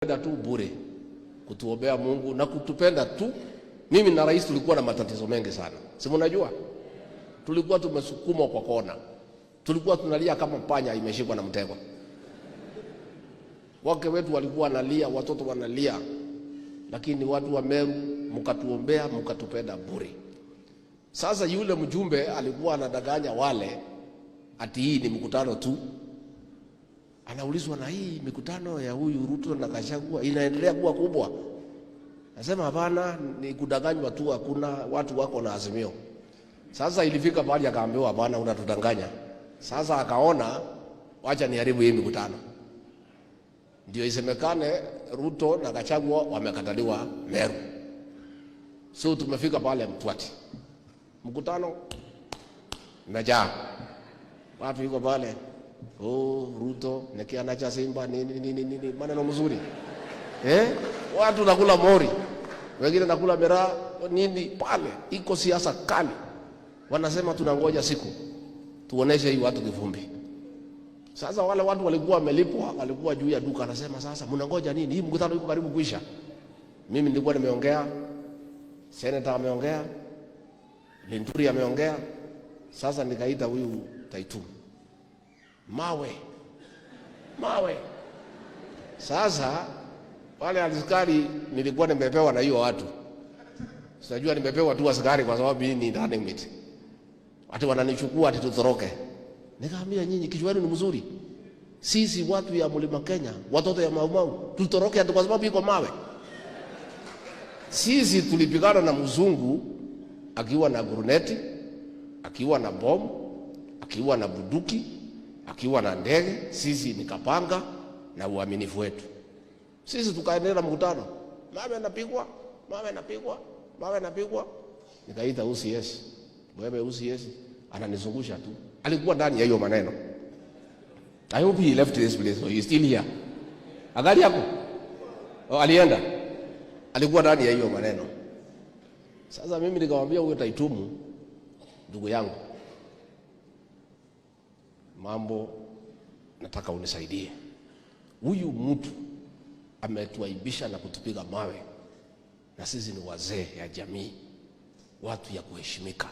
Tu bure kutuombea Mungu na kutupenda tu. Mimi na rais tulikuwa na matatizo mengi sana, si mnajua, tulikuwa tumesukumwa kwa kona, tulikuwa tunalia kama panya imeshikwa na mtego. Wake wetu walikuwa wanalia, watoto wanalia, lakini watu wa Meru mkatuombea, mkatupenda bure. Sasa yule mjumbe alikuwa anadanganya wale ati hii ni mkutano tu. Anaulizwa, na hii mikutano ya huyu Ruto na Gachagua inaendelea kuwa kubwa? Nasema hapana, ni kudanganywa tu, hakuna watu wako na azimio. Sasa ilifika pahali akaambiwa hapana, unatudanganya. Sasa akaona wacha niharibu hii mikutano, ndio isemekane Ruto na Gachagua wamekataliwa Meru. So tumefika pale Mtwati, mkutano imejaa watu, iko pale, oh, Ruto ni kiana cha simba, nini nini nini, maneno mzuri, eh? Watu nakula mori, wengine nakula miraa nini pale, iko siasa kali. Wanasema tunangoja siku tuoneshe hii watu kivumbi. Sasa wale watu walikuwa wamelipwa, walikuwa juu ya duka, anasema sasa mnangoja nini? Hii mkutano iko karibu kuisha. Mimi nilikuwa nimeongea, senator ameongea, Linturi ameongea. Sasa nikaita huyu Taitumu, mawe mawe. Sasa wale askari nilikuwa nimepewa na hiyo watu, sijajua nimepewa tu askari kwa sababu mimi ni running mate, ati wananichukua ati tutoroke. Nikaambia nyinyi kichwa yenu ni mzuri, sisi watu ya Mlima Kenya, watoto ya Mau Mau, tutoroke ati kwa sababu iko mawe? Sisi tulipigana na mzungu akiwa na guruneti, akiwa na bomu, akiwa na bunduki, akiwa na ndege. Sisi ni kapanga na uaminifu wetu. Sisi tukaendelea na mkutano, mawe anapigwa, mawe anapigwa, mawe anapigwa. Nikaita OCS, wewe OCS, ananizungusha tu, alikuwa ndani ya hiyo maneno. I hope he left this place, so he is still here. Angali yako? Oh, alienda. Alikuwa ndani ya hiyo maneno. Sasa mimi nikamwambia huyo Taitumu, ndugu yangu, mambo nataka unisaidie. Huyu mtu ametuaibisha na kutupiga mawe, na sisi ni wazee ya jamii, watu ya kuheshimika.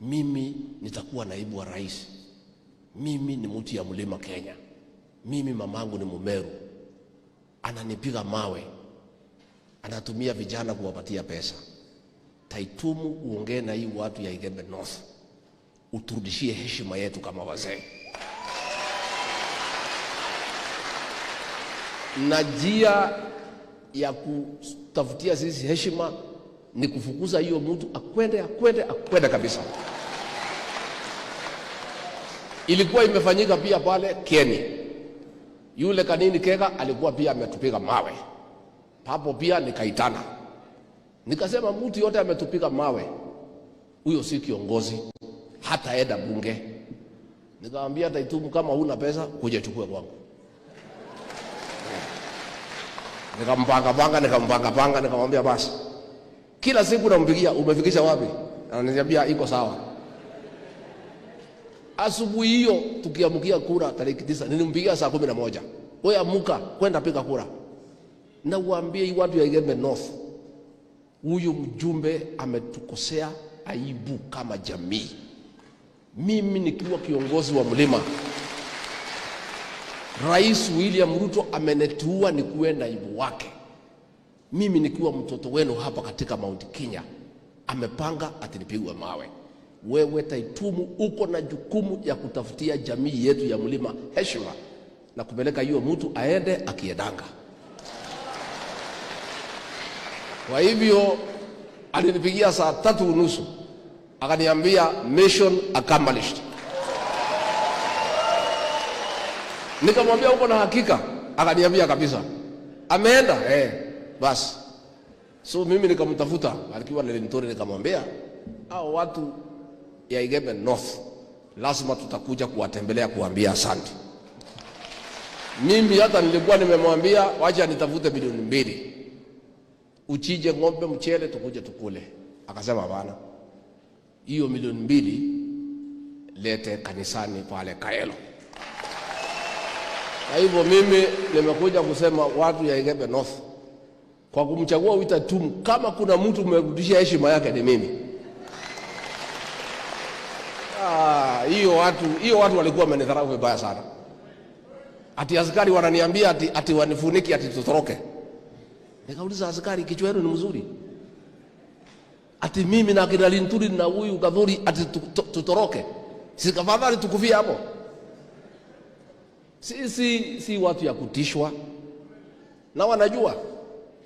Mimi nitakuwa naibu wa rais. Mimi ni mtu ya Mlima Kenya. Mimi mamangu ni Mumeru, ananipiga mawe, anatumia vijana kuwapatia pesa. Taitumu, uongee na hii watu ya Igembe North, uturudishie heshima yetu kama wazee. Na njia ya kutafutia sisi heshima ni kufukuza hiyo mtu akwende, akwende, akwende kabisa. Ilikuwa imefanyika pia pale Kieni, yule Kanini Kega alikuwa pia ametupiga mawe papo, pia nikaitana nikasema, mtu yote ametupiga mawe, huyo si kiongozi, hataenda bunge. Nikamwambia Taitumu, kama huna pesa kuja chukue kwangu. Nikampanga panga, nikampanga panga, nikamwambia basi. Kila siku nampigia, umefikisha wapi? Ananiambia iko sawa. Asubuhi hiyo tukiamkia kura tarehe 9, nilimpigia saa 11. Wewe amuka kwenda piga kura. Na uambie hii watu ya Igembe North, huyu mjumbe ametukosea aibu kama jamii. Mimi nikiwa kiongozi wa mlima, Rais William Ruto ameniteua nikuwe naibu wake. Mimi nikiwa mtoto wenu hapa katika Mount Kenya, amepanga ati nipigwe mawe. Wewe Taitumu uko na jukumu ya kutafutia jamii yetu ya mlima heshima na kupeleka hiyo mtu aende akiendanga. Kwa hivyo alinipigia saa 3:30 akaniambia mission accomplished. Nikamwambia uko na hakika? Akaniambia kabisa. Ameenda? Basi. So mimi nikamtafuta akiwa Linturi, nikamwambia hao watu ya Igembe North lazima tutakuja kuwatembelea kuambia asante. Mimi hata nilikuwa nimemwambia wacha nitafute milioni 2 uchije ng'ombe mchele tukuje tukule. Akasema hapana, hiyo milioni 2 lete kanisani pale Kaelo. Kwa hivyo mimi nimekuja kusema watu ya Igembe North, kwa kumchagua Wita Tum, kama kuna mtu mmerudishia heshima yake ni mimi. Ah, hiyo watu walikuwa wamenidharau vibaya sana. Ati askari wananiambia ati wanifuniki ati tutoroke. Nikauliza askari, kichwa yenu ni mzuri? Ati mimi na akina Linturi na huyu Gathuri ati tutoroke? Si tafadhali tukufie hapo. Sisi si watu ya kutishwa, na wanajua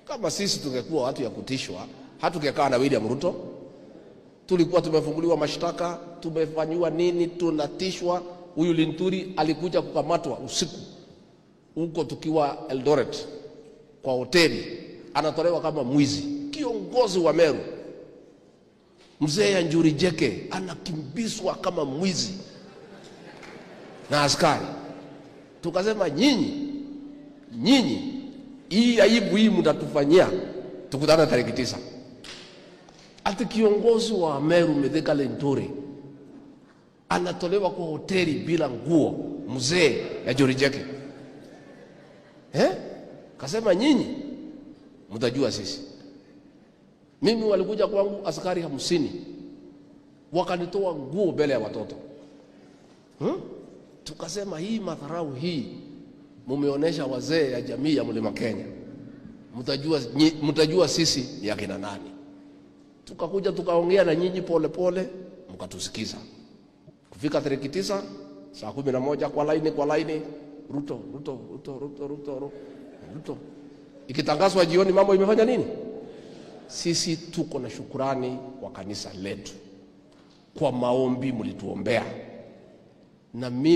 kama sisi tungekuwa watu ya kutishwa hatungekaa na William Ruto. Tulikuwa tumefunguliwa mashtaka, tumefanyiwa nini, tunatishwa. Huyu Linturi alikuja kukamatwa usiku huko tukiwa Eldoret kwa hoteli, anatolewa kama mwizi. Kiongozi wa Meru mzee ya Njuri Jeke anakimbizwa kama mwizi na askari. Tukasema nyinyi, hii aibu hii mtatufanyia, tukutane tarehe 9. Ati kiongozi wa Meru Mithika Linturi anatolewa kwa hoteli bila nguo, mzee ya Njuri Jeke, eh? Kasema nyinyi mtajua sisi. Mimi walikuja kwangu askari 50 wakanitoa nguo mbele ya watoto, Tukasema hii madharau hii mumeonesha wazee ya jamii ya Mlima Kenya, mtajua sisi ni akina nani. Tukakuja tukaongea na nyinyi pole pole, mkatusikiza. Kufika tarehe 9 saa 11 kwa laini kwa laini, Ruto, Ruto, Ruto, Ruto, Ruto, Ruto. Ikitangazwa jioni, mambo imefanya nini? Sisi tuko na shukurani kwa kanisa letu kwa maombi mlituombea, na mimi